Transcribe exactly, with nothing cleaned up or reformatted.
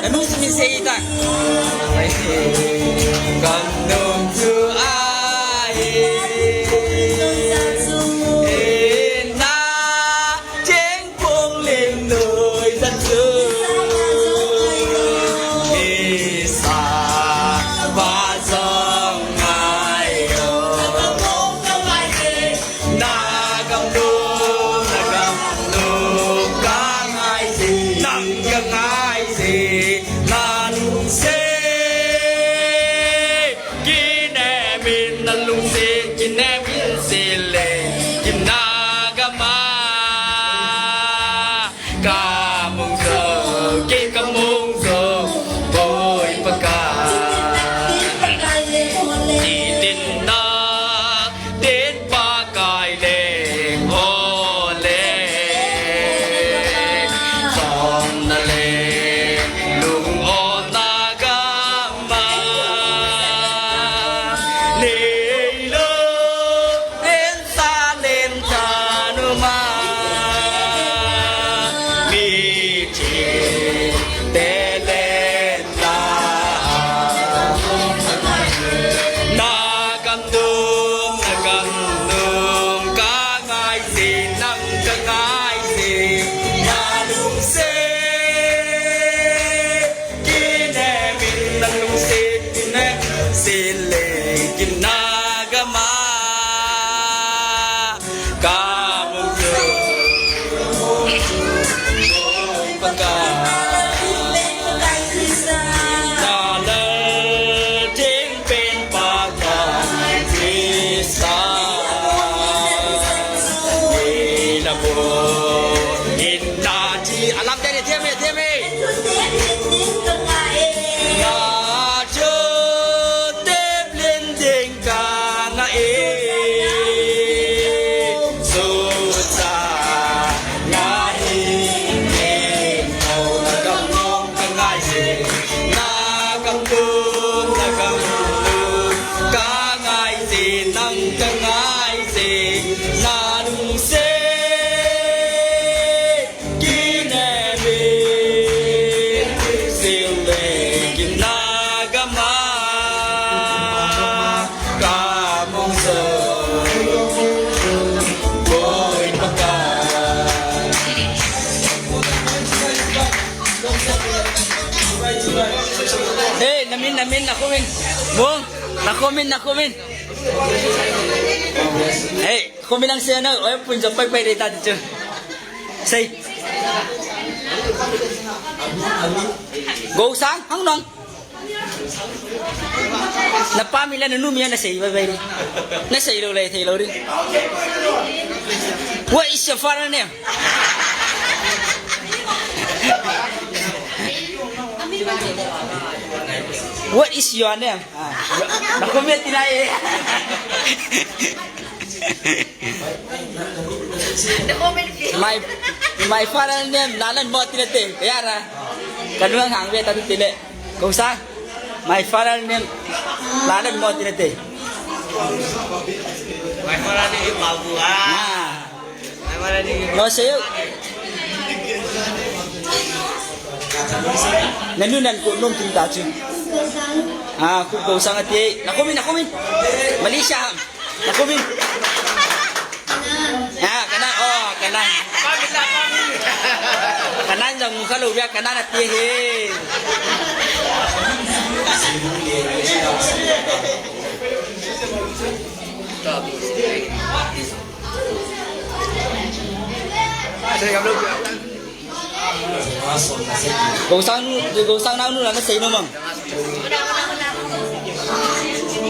Nanu sumi sei ta. Kam nung chu ai. Na cheng pong lim noi sa chu. Isa ba zong ai o. Na gam lum, na gam lum, ka ngai se, nang ka ngai se, na lungset, kinem in na lungset, kinem in se le, kin na gam a. Ka mong zo, ke ka mong zo, Boi Pakai. Ti tin na, tin Pakai leng o le. Som na le, lung o na gam a. Nei lo. Jerusalem thanuma, mi thi te len ta. Na gam nung, na gam nung, ka ngai se, nang ka ngai se, na lungset. Kinem in na lungset, kinem se le kin na gam a. Ka mong zo, Pakai. Na lal ding pen Pakai Christa. Ni na bo in na ti alam deni thiam e, thiam e. Na chu te blending ka nga e. Su sa nga hi nge mo na gam nung ka ngai se. Na gam lum, na gam lum ka ngai se, nang ka ngai se. Na lungset. Kinem in, sing le kin na gam a, ka mong zo, Boi Pakai. Hey, na min, na min, na comment. Bong, na comment, na comment. Hey, comment lang siya na, oy, punjab pai pai dei ta chu. Sei. Gosang, hang nong. Na pa min le na nu min na sei bye bye. Na sei lou le, thei lou ding. What is your father name? What is your name? Ah, na comment tina e. My, my father name Lalan Mo Tinate. Yara. Kanuang hang ve ta tu tile. Kau sa. My father name Lalan Mo Tinate. My father name is Mabu. Ah. My father name is No, say you. Nanu nan ko nom tin ta chu. Ah, ku ko sang ati. Na comment, na comment. Malaysia ham. Na comment. Ah, Kanan, oh, Kanan. Kanan jong mu kalo bia Kanan ati he. Gosang nu, Gosang nao nu la nasei nom am?